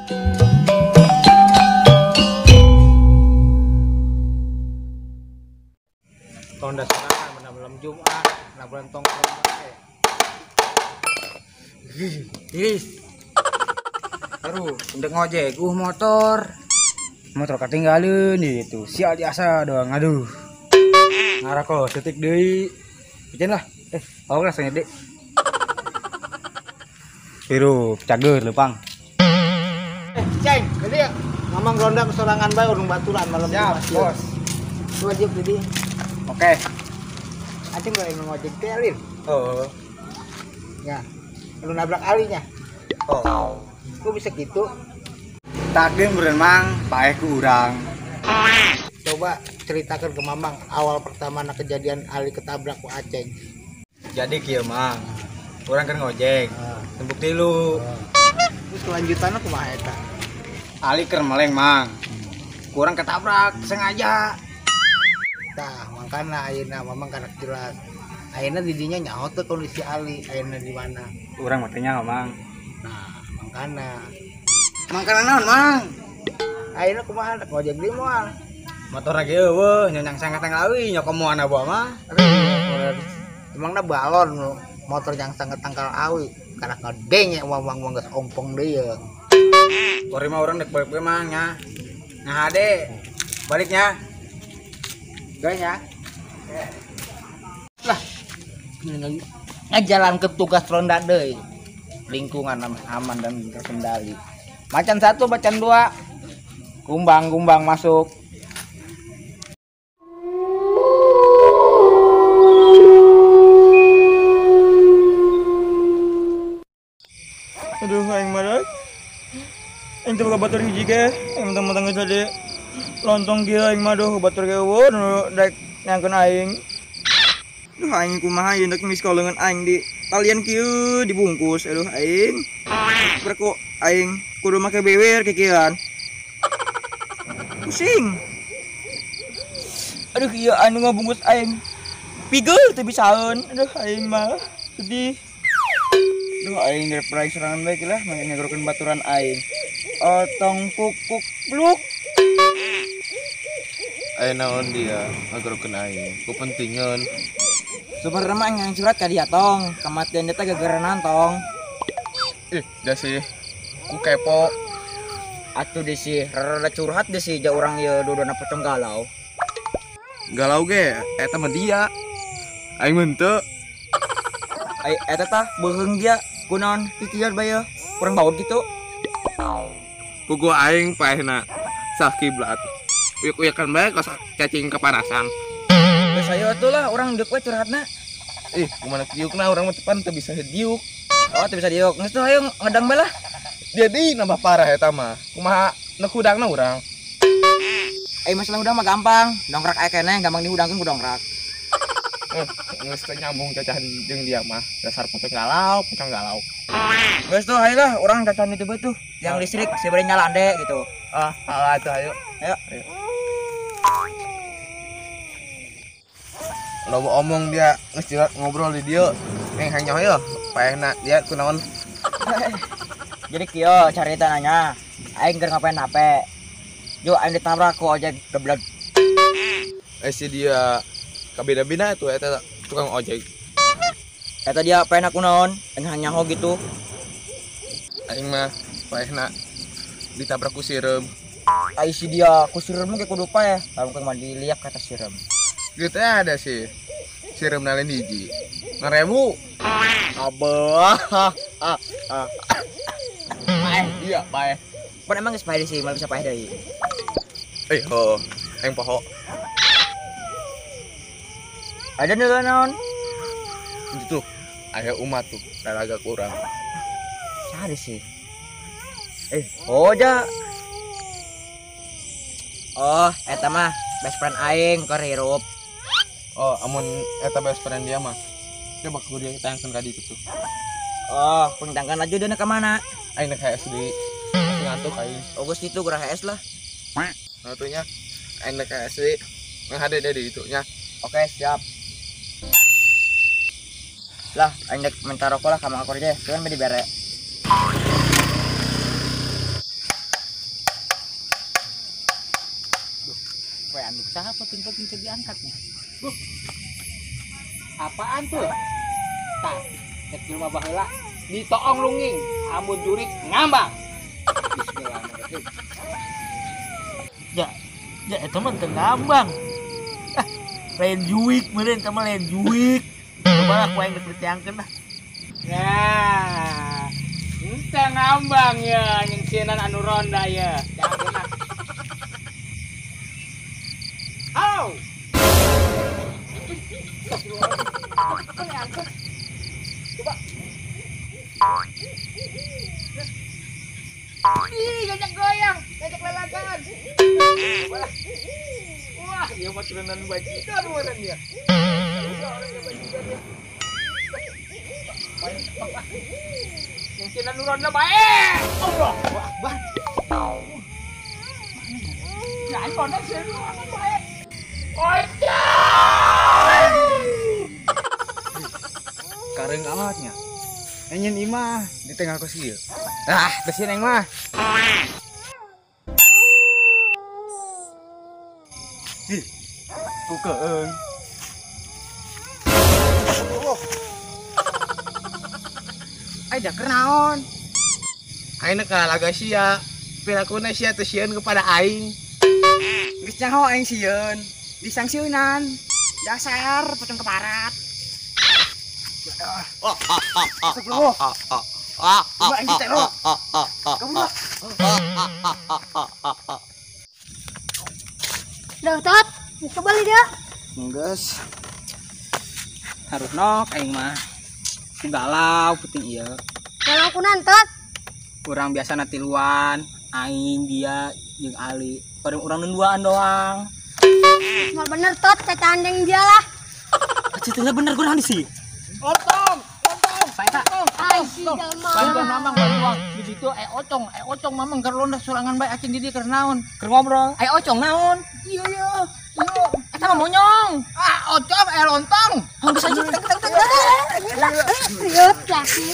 Ronda sorangan bener malam Jumat, nah bulan tongkrong bae. Iris. Aduh, ndek ngojek, motor. Motor ketinggalan itu. Sial biasa doang, aduh. Ngarako setik deui. Bikin lah. Awak lah sengede. Hirup cager leumpang. Ceng, gede ya. Ngomong ronda kesorangan bae urung baturan malam Jumat. Siap, bos. Wajib jadi. Oke. Acing boleh ngojek teh Alin. Oh. Ya. Lu nabrak alinya. Oh. Kok bisa gitu? Takdir berenang, paeh ku urang. Coba ceritakan ke Mamang awal pertama na kejadian Ali ketabrak ku Aceng. Jadi kieu Mang. Urang kan ngojek. Tembuk tilu. Terus kelanjutannya kumaha eta? Ali keur meleng Mang. Kurang ketabrak sengaja. Tah, makana ayeuna Mamang karak jelas. Ayeuna didinya nyaho teu kondisi Ali, ayeuna di mana? Urang mah teu nyaho, Mang. Nah, makana. Mangkana naon, Mang? Ayeuna kumaha rek ngojek deui moal? Motor lagi eueuh, nyonyang sangat tanglawi nyokomoan abah mah. Emangna balon motor yang sangat tangkal awi, karak ngedenge wang-wang geus ompong deui ye. Kuari mah urang dek balik we Mang nya. Nah hade. Baliknya. Guys ya. Lah, ngajalan ke tugas ronda deui. Lingkungan aman dan terkendali. Macan 1, macan 2. Kumbang-kumbang masuk. Aduh, aing mah. Aing teh boga batur hiji ge, aing mentang-mentang geus jadi lontong kieu aing mah duh batur ge eueuh nu rek nyangkeun aing. Duh aing kumaha ieu ndek miss call leungeun aing di talian kieu dibungkus. Aduh aing. Berku aing kudu make bewer kikieuan. Pusing. Aduh ieu anu ngabungkus aing. Pigel teu bisaeun. Aduh aing mah sedih. Duh aing dari perai serangan baik lah ngegerokeun baturan aing. Otong kukuk bluk. Aing naon dia ngagerokeun aing. Kupentingeun. Sebenarnya mah aing surat ka dia tong, kematian dia teh gara-gara nantong. Ih, da sih. Ku kepo. Atuh deh sih, rada curhat deh sih ja urang ieu dua-duana pocong galau. Galau ge eta mah dia. Aing mah henteu. Ai eta tah beuheung dia kunaon pikiran bae kurang baut gitu. Puguh aing paehna sah kiblat. Uyuk-uyukan bae kos cacing kepanasan. Geus ayo atuh lah urang deuk we curhatna. Ih, kumaha diukna urang mah cepan teu bisa diuk. Oh, teu bisa diuk. Geus tuh ayo ngedang bae lah. Jadi nambah parah eta mah. Kumaha neuk hudangna urang. Masalah hudang mah gampang. Dongkrak aya keneh gampang dihudangkeun ku dongkrak. Geus teu nyambung cacahan jeung dia mah. Dasar pocong galau, pocong galau. Geus tuh ayo lah urang cacahan itu bae tuh. Yang listrik sebenarnya nyalande gitu. Ah, alah tuh ayo. Ayo. Loba omong dia geus ngobrol di dieu. Eng hang nyaho yeuh, paehna dia kunaon. Jadi kieu carita nanya, aing keur ngapain HP. Yo aing ditabrak ku ojek geblek. Si dia kabeda-beda tuh eta tukang ojek. Eta dia paehna kunaon, aing nyaho gitu. Aing mah paehna ditabrak ku sireum. Ai si dia ku sireum ge kudu paeh, lamun keur mandi liak kata sireum. Gitu ada sih. Sireum nalen hiji. 6.000. Abah. Paeh dia paeh. Pan emang geus paeh sih, malah bisa paeh deui. Ho, aing poho. Ada nu naon? Itu tuh, aya umat tuh, lalaga kurang. Cari sih. Oh ja. Oh, eta mah best friend aing keur hirup. Oh, amun eta best friend dia mah. Coba ku dia tangkeun ka ditu tuh. Oh, pengtangkan aja dia ka mana? Aing nek HS deui. Masih ngantuk aing. Oh, geus kitu geura HS lah. Nah, tuh nya aing nek HS deui. Ngahade deui ditu nya. Oke, siap. Lah, aing nek minta rokok lah ka Mang Akur aja. Cuman bari bere. Aduh, siapa penting-penting teu diangkatnya. Buh. Apaan tuh? Tah, cek jelema baheula ditoong lunging, amun jurik ngambang. Bismillahirrahmanirrahim. Ya, ya eta mah teu ngambang. Ah, lain juik meureun eta mah lain juik. Coba lah ku aing geus diteangkeun lah. Nah, ente ngambang ya, nyengsieunan anu ronda ya. Teangkeun lah. Halo. Coba. Ih, gajak goyang, gajak lalagan. Wah, dia mah turunan bajikan orang dia. Orangnya bajikan dia. Yang sini nuronda bae. Allah Akbar. Ya, aing ronda sih nuronda bae. Kareng amatnya. Nyanyian imah di tengah kos ieu. Ah, beusin aing mah. Ih, bukaeun. Ai da keur naon? Aing ka laga sia. Pilakuna sia teu sieun kepada aing. Geus nyaho aing sieun. Disangsieunan. Dasar pocong keparat. Astagfirullah. Coba aing diteror. Kamu lah. Dah, Tot. Coba li dia. Geus. Harus nok aing mah. Galau penting ieu. Galau kunan, Tot. Urang biasa tiluan, aing dia jeung Ali. Bareng urang duaan doang. Mal bener, Tot, cacaan jeung dia lah. Citanya bener kurang di sini. Lontong, lontong, lontong. Ai si jelema. Bantuan mamang, bantuan. Di situ ocong mamang keur londah sorangan bae acing di dieu keur naon? Keur ngobrol. Ai ocong naon? Iya, iya. Iya. Eta mah monyong. Ah, ocong lontong. Geus aja Riut laki.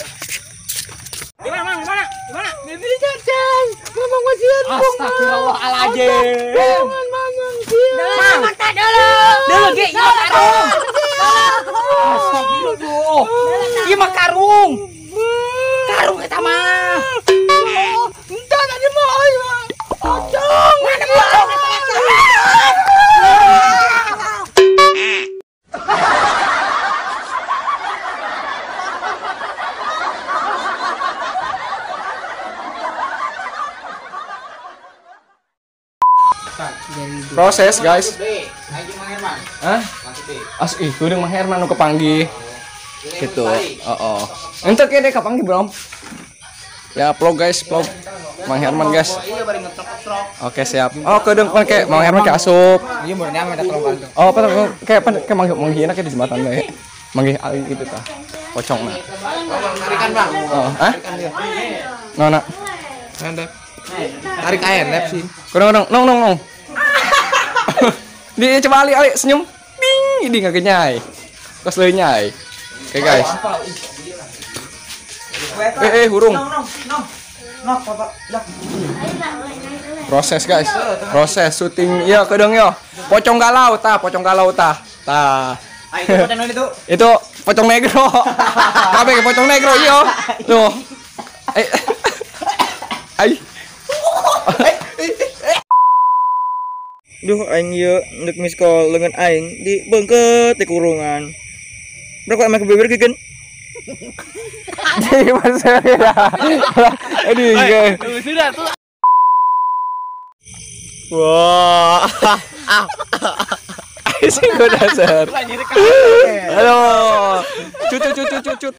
Di mana, Mang? Di mana? Di mana? Di cacang. Mamang masieun. Astagfirullahaladzim. Mamang, mamang sieun. Mamang tak dulu. Dulu ge ieu karung. Astagfirullah. Ieu mah karung. Karung eta mah. Entah tadi mah ayo. Ocong. Mana pocong eta mah? Proses guys. Hah? As ih, kudu Mang Herman nu kepanggih. Gitu. Heeh. Ente kene kepanggih belum? Ya, vlog guys, vlog Mang Herman guys. Oke, siap. Oh, kudu ke Mang Herman ke asup. Iya, murni mah da tolong bantu. Oh, apa kayak ke manggih ke di jembatan bae. Manggih ali gitu tah. Pocongna. Tarikan, Bang. Oh, hah? Nona. Tarik air lep sih. Kurang nong nong nong. Dia coba Ali Ali senyum. Ding, ini enggak kenyai. Kos leuy nyai. Oke guys. Hurung. Proses guys. Proses syuting ya kedeung yo. Pocong galau tah, pocong galau tah. Tah. Ah, itu pocong itu. Itu pocong negro. Kabeh pocong negro iyo. Tuh. Ai. Duh aing ieu ndek miss call leungeun aing di beungkeut di kurungan. Berapa emang ke bibir geukeun? Di masa ya. Aduh. Sudah tuh. Wah. Sing dasar. Halo. Cucut cucut cucut.